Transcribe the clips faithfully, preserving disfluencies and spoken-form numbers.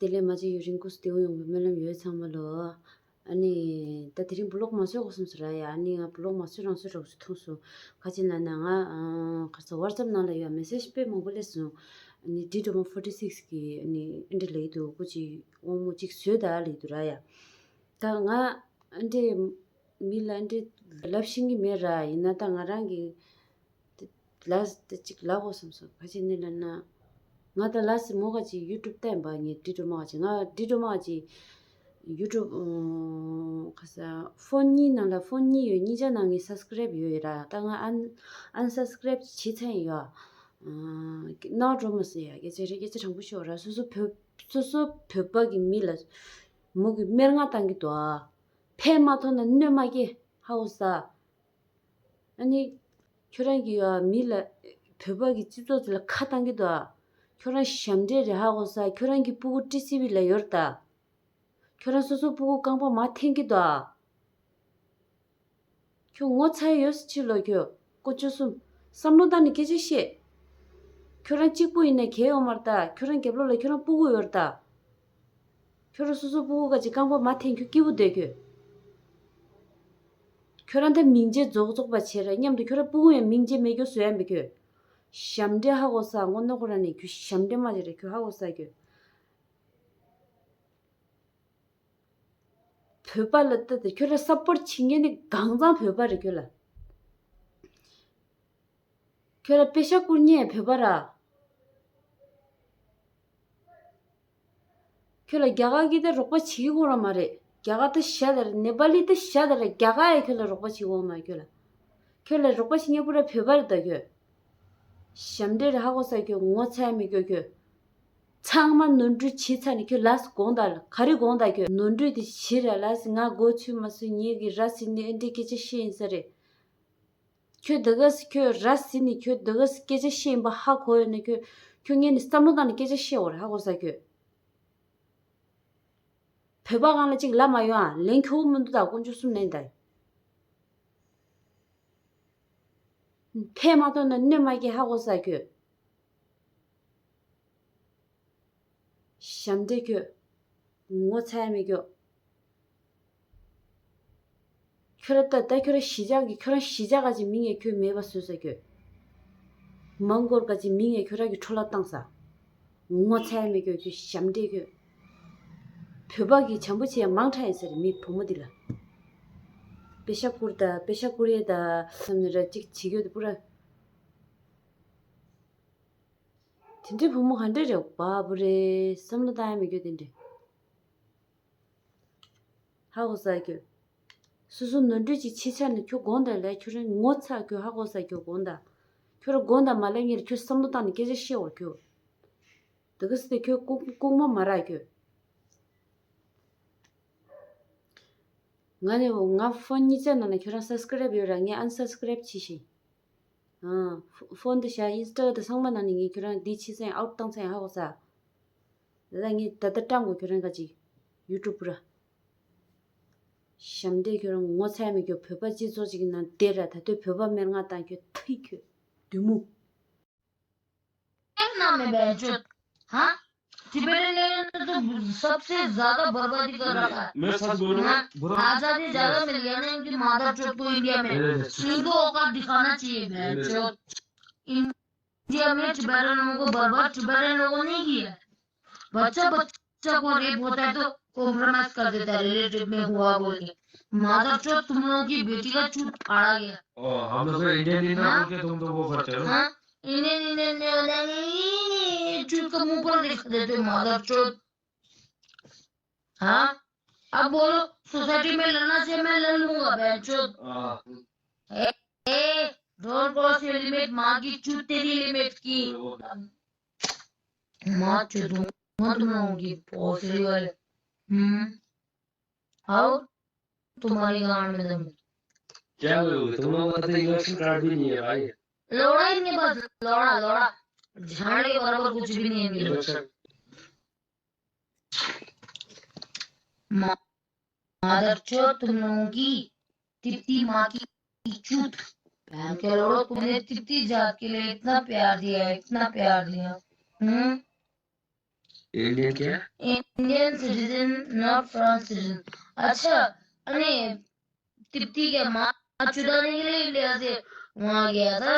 དེ་ལས་མ་བྱས་ཡུན་རིང་སྐུ་གཟུགས་བདེ་པོ་ཡོང་བའི་སྨོན་ལམ་ཡོད། ཚང་མ་ལོ། ཨ་ནི་ད་དེ་རིང་བི་ལོག་མ་བཟོས་གོ་བསམ་སོང་ར་ཡ། ཨ་ནི་ང་བི་ལོག་མ་བཟོས་རང་བཟོས་རོགས་སུ་ཐུང་སོང་། ག་ཅི་ན་ན་ང་ཨ་ག་ཚོད་ཝ་ཊི་སེབ་ནང་ལ་ཡོད་མེ་སེ་ཇི་དཔེ་མང་པོ་སླེབས་སོང་། ཨ་ནི་ཌི་ཌོ་མ་ཕོར་ཊི་སིགས་ཀྱི་ཨ་ནི་ཨེ་འདྲ་ལེགས་འདུག་སྐུ་ཅི་དབང་མོ་གཅིག་བཟོས་ད་ལེགས་འདུག་ར་ཡ། ད་ང་ཨ་འདྲས་མི་ལ་ཨ་འདྲས་ལབ་ཤེས་ཀྱི་མེད་ར། ཡིན་ན་ད་ང་རང་གི་ལ་ད་ཅིག་ལབ་དགོས་བསམ་སོང་། ག་ཅི་ནི་ལབ་ན། ང་ད་ལ་སི་མོ་ག་ཅིག་ཡུ་ཊུབ་བལྟས་པ་ངས་ཌི་ཌོ་མ་ག་ཅིག་ང་ཌི་ཌོ་མ་ག་ཅིག་ཡུ་ཊུབ་ཁ་ས་ཕོན་གཉིས་ནང་ལ་ཕོན་གཉིས་ཡོད། གཉིས་ཆ་ནང་ངས་སབ་སི་ཀ་རེབ་ཡོད་ཡོད་ར། ད་ང་ཨན་ཨན་སབ་སི་ཀ་རེབ་བྱེད་ཚར་ཡོད། ཨ་ནག་འགྲོ་མ་སོང་ཡ། སྐད་ཆ་རེ་སྐད་ཆ་དྲང་པོ་ཤོད་ར། སོ་སོ་བོད་སོ་སོ་བོད་པ་གི་མི་ལ་མོ་གི་སྨྲེ་སྔགས་བཏང་གི་འདུག་ཨ། ཕན་མ་ཐོགས་ན་གནོད་མ་སྐྱེལ་ཧ་གོ་ས། ཨ་ནི། ཁྱོད་རང་གི་ཨ་མི་ལ་བོད་པ་གི་སྤྱི་ཚོགས་དེ་ལ་ཁ་བཏང་གི་འདུག་ཨ། ཁྱོད་རང་ཞབས་འདྲེན་རེད་ཧ་གོ་ས། ཁྱོད་རང་གི་སྤུ་གུ་ཊི་སི་ཝི་ལ་ཡོད་རེད་ད། ཁྱོད་རང་སོ་སོ་སྤུ་གུ་རྐང་པ་མར་འཐེན་གི་འདུག་ཨ། ཁྱོད་ངོ་ཚ་ཡོད་ས་ཅི་ལོ་ཁྱོད། དཀོན་མཆོག་གསུམ། བསམ་བློ་བཏང་ནས་སྐད་ཆ་བཤད། ཁྱོད་རང་གཅིག་པུ་ཡིན་ན་གལ་ཡོད་མ་རེད་ད། ཁྱོད་རང་རྒྱབ་ལོགས་ལ་ཁྱོད་རང་སྤུ་གུ་ཡོད་རེད་ད། ཁྱོད་རང་སོ་སོ་སྤུ་གུ་ག་ཅིག་རྐང་པ་མར་འཐེན་ཁྱོད་སྐྱིད་པོ་སྡོད་ཁྱོད། ཁྱོད་རང་ད་མིང་རྗེ་རྫོགས་རྫོགས་པ་བྱེད་ར་མཉམ་དུ་ཁྱོད་རང་སྤུ་གུ་ཡང་མིང་རྗེ་མེད་ཁྱོད་བཟོ་ཡ་མེད་ཁྱོད། ཞབས་འདྲེན་ཧ་གོ་ས། ངོ་གནོད་ཁོ་ར་ནས་ཁྱོད་ཞབས་འདྲེན་མ་བྱེད་ར་ཁྱོད་ཧ་གོ་ས་ཁྱོད། བོད་པ་ལ་ལྟ་དེ་ཁྱོད་རང་སབ་པོར་བྱེད་མཁན་ནི་གང་ཚང་བོད་པ་རེད་ཁྱོད་ལ། ཁྱོད་ལ་པེ་ཤ་བསྐུར་མཁན་བོད་པ་ར། ཁྱོད་ལ་རྒྱ་གར་གྱིས་ད་རོགས་པ་བྱེད་ཀྱི་ཡོད་ར་མ་རེད། རྒྱ་གར་ད་ཤ་ད་རེད། ནེ་པ་ལི་ད་ཤ་ད་རེད། རྒྱ་གར་ཡ་ཁྱོད་ལ་རོགས་པ་བྱེད་ཀྱི་ཡོད་མ་རེད་ཁྱོད་ལ། ཁྱོད་ལ་རོགས་པ་བྱེད་མཁན་པུ་ར་བོད་པ་རེད་ད་ཁྱོད། ཞབས་འདྲེན་རེད་ཧ་གོ་ས་ཁྱོད། ངོ་ཚ་ཡ་མེད་ཁྱོད་ཁྱོད། ཚང་མ་ནོར་འཁྲུལ་བྱས་ཚར་ནས་ཁྱོད་ལ་སི་དགོངས་དག་ལ་ག་རེ་དགོངས་དག་ཁྱོད། ནོར་འཁྲུལ་དེ་བྱེད་ར་ལ་སི་ང་མགོ་ཚོས་མ་སོང་ངེད་ཀྱི་ར་སི་ནི་ཨེ་འདྲའི་སྐད་ཆ་བཤད་ཡིན་ས་རེད། ཁྱོད་ད་ག་སི་ཁྱོད་ར་སི་ནི་ཁྱོད་ད་ག་སི་སྐད་ཆ་བཤད་ཡིན་པ་ཧ་གོ་ཡོད་ན་ཁྱོད་ཁྱོད་ངས་ནི་བསམ་བློ་བཏང་ནས་སྐད་ཆ་བཤད་འོ་ར་ཧ་གོ་ས་ཁྱོད། བོད་པ་གང་ལ་ཅིག་ལབ་མ་ཡོང་ཨ། ལན་ཁྱོ་བོ་མི་འདུག་ད་དཀོན་མཆོག་གསུམ་ལན་ད། ཕན་མ་ཐོགས་ན་གནོད་མ་སྐྱེལ་ཧ་གོ་ས་ཁྱོད། ཞབས་འདྲེན་ཁྱོད། ངོ་ཚ་ཡ་མེད་ཁྱོད། ཁྱོད་ར་ད་ད་ཁྱོད་ར་གཞིས་ཆགས་ཀྱི་ཁྱོད་རང་གཞིས་ཆགས་ག་ཅིག་མིང་ཡ་ཁྱོད་མེད་པ་བཟོས་ས་ཁྱོད། མང་སྐོར་ག་ཅིག་མིང་ཡ་ཁྱོད་ར་གི་འཕྲོ་བརླག་བཏང་ས། ངོ་ཚ་ཡ་མེད་ཁྱོད་ཁྱོད་ཞབས་འདྲེན་ཁྱོད། བོད་པ་གི་བྱམས་པོ་བྱེད་ཡ་མང་དྲགས་ཡིན་ས་རེད་མི་བུ་མོ་འདི་ལ། པེ་ཤ་བསྐུར་ད་པེ་ཤ་བསྐུར་ཡས་ད་བསམ་ནས་ར་གཅིག་བྱེད་ཁྱོད་དེ་པུ་ར། དེ་འདྲའི་བུ་མོ་ག་འདྲ་རེད་བ་བུ་རེད་བསམ་བློ་བཏང་ཡ་མེད་ཁྱོད་དེ་འདྲས། ཧ་གོ་ས་ཁྱོད། སོ་སོ་ནོར་འཁྲུལ་ཅིག་བྱེད་ཚར་ནས་ཁྱོད་དགོངས་དག་ལས་ཁྱོད་རང་ངོ་ཚ་ཁྱོད་ཧ་གོ་ས་ཁྱོད་དགོངས་དག་ཁྱོད་རང་དགོངས་དག་མ་ལས་ངེར་ཁྱོད་བསམ་བློ་བཏང་ནས་སྐད་ཆ་བཤད་འོ་ཁྱོད། དེ་ག་སི་དེ་ཁྱོད་ལྐུགས་ལྐུགས་མ་མ་རག་ཁྱོད། ང་ནི་ང་ཕོན་གཉིས་ཆ་ནང་ན་ཁྱོད་རང་སབ་སི་ཀ་རེབ་ཡོད་ར་ངས་ཨན་སབ་སི་ཀ་རེབ་བྱས་ཤིང་། ཨ། ཕོ་ཕོན་དེ་བཞག་ཨིན་སི་ཊ་དེ་ཚང་མ་ནང་ནས་ངས་ཁྱོད་རང་འདི་བྱས་ཚེ་ཨའུཊ་བཏང་ཚེ་ཧ་གོ་ས། ད་ལྟ་ངས་ད་ལྟ་བཀྲམ་གོ་ཁྱོད་རང་ག་ཅིག་ཡུ་ཊུབ་པུ་ར། ཞབས་འདྲེན་ཁྱོད་རང་ངོ་ཚ་ཡ་མེད་ཁྱོད་བོད་པ་སྤྱི་ཚོགས་ཅིག་གི་ནང་བསྡད་ར་ད་ལྟའི་བོད་པ་སྨྲེ་སྔགས་བཏང་ཁྱོད་ཐི་ཁྱོད་བདུད་མོ། نا میں بہن چود ہاں ٹبیٹن نے تو سب سے زیادہ بربادی کر رکھا ہے میں سچ بول رہا ہوں برا آزادی زیادہ مل گیا نا ان کی مادر چود کو انڈیا میں ان کو اوقات دکھانا چاہیے بہن چود انڈیا میں ٹبیٹن لوگوں کو برباد ٹبیٹن لوگوں نے کیا ہے بچہ بچہ کو ریپ ہوتا ہے تو کمپرومائز کر دیتا ہے ریلیٹڈ میں ہوا بول کے مادر چود تم لوگوں کی بیٹی کا چود پھاڑا گیا ہم لوگ انڈین ہی نا بول کے تم تو وہ کرتے ہو نا انڈین انڈین میں ہوتا ہے چود کا منہ پر دکھا دیتے مادر چود ہاں اب بولو سوسائٹی میں لڑنا چاہیے میں لڑ لوں گا بہن چود اے ڈونٹ کراس یور لمٹ ماں کی چود تیری لمٹ کی ماں چود دوں گا تم لوگوں کی بھوسڑی والے ہوں آؤ تمہاری گانڈ میں دم کیا ہوگا تم لوگوں کا تو الیکشن کارڈ بھی نہیں ہے بھائی لوڑا ہی نہیں بس لوڑا لوڑا جھاڑے برابر کچھ بھی نہیں ہے الیکشن مادر چود تم لوگوں کی تپتی ماں کی چود بہن کے لوڑو تم نے تپتی جات کے لیے اتنا پیار دیا اتنا پیار دیا ہوں इंडियन क्या है? Indian citizen, not France citizen. अच्छा, अने तिब्बती के माँ चुदाने के लिए इंडिया से वहाँ गया था।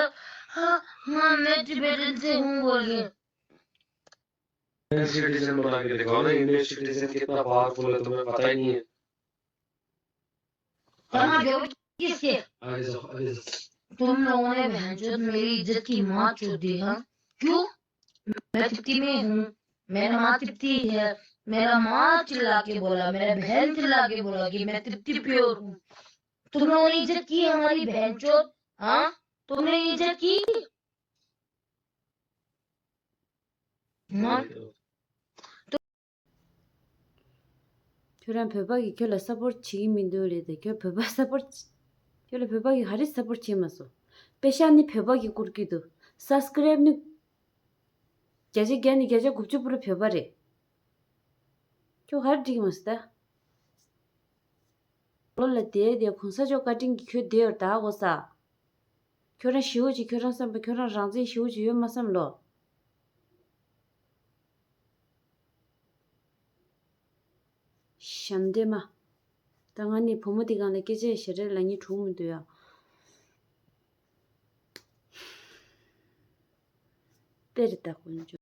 हाँ, हाँ, मैं टिबेटन से हूँ बोल के। इंडियन सिटीजन बना के दिखाओ ना, इंडियन सिटीजन कितना पावरफुल है, तुम्हें पता ही नहीं है। हाँ, जो किसके? आगे जाओ, आगे जाओ। तुम लोगों ने बहनचोद मेरी इज्जत की माँ चोद दी, हाँ? क्यों? मैं तिब्बती में हूँ, मेरा माँ तिब्बती है, मेरा माँ चिल्ला के बोला, मेरा बहन चिल्ला के बोला कि मैं तिब्बती प्योर हूँ। तुम लोगों ने इज्जत की हमारी बहनचोद, हाँ? तुमने इज्जत की? हाँ? ཁྱོད་རང་བོད་པ་གིས་ཁྱོད་ལ་སཔོར་བྱེད་ཀྱི་མི་འདུག་རེད་དེ། ཁྱོད་བོད་པ་སཔོར། ཁྱོད་ལ་བོད་པ་གིས་ག་རེ་སཔོར་བྱེད་མ་སོང་། པེ་ཤག་ནི་བོད་པ་གིས་བསྐུར་གྱི་འདུག་སབ་སི་ཀེ་རེབ་ནི་བརྒྱ་ཆ་བརྒྱ་ནས་བརྒྱ་ཆ་དགུ་བཅུ་པུ་ར་བོད་པ་རེད། ཁྱོད་ག་རེ་འགྲིག་མ་སོང་ད། ལོ་ལ་བསྡད་བསྡད་གོང་ས་མཆོག་བཀའ་དྲིན་གྱིས་ཁྱོད་བསྡད་ཡོད་ད་གོ་ས། ཁྱོད་རང་ཞི་བོ་ཅིག་ཁྱོད་རང་བསམ་པ་ཁྱོད་རང་རང་བཙན་ཞི་བོ་ཅིག་ཡོད་མ་བསམ་ལོ། ཞབས་འདྲེན་མ། ད་ང་ནི་བུ་མོ་འདི་སྒང་ལ་སྐད་ཆ་ཞེ་དྲག་ལབ་སྙིང་བྲོ་མི་འདུག་ཡ། དཔེར་ད་དཀོན་མཆོག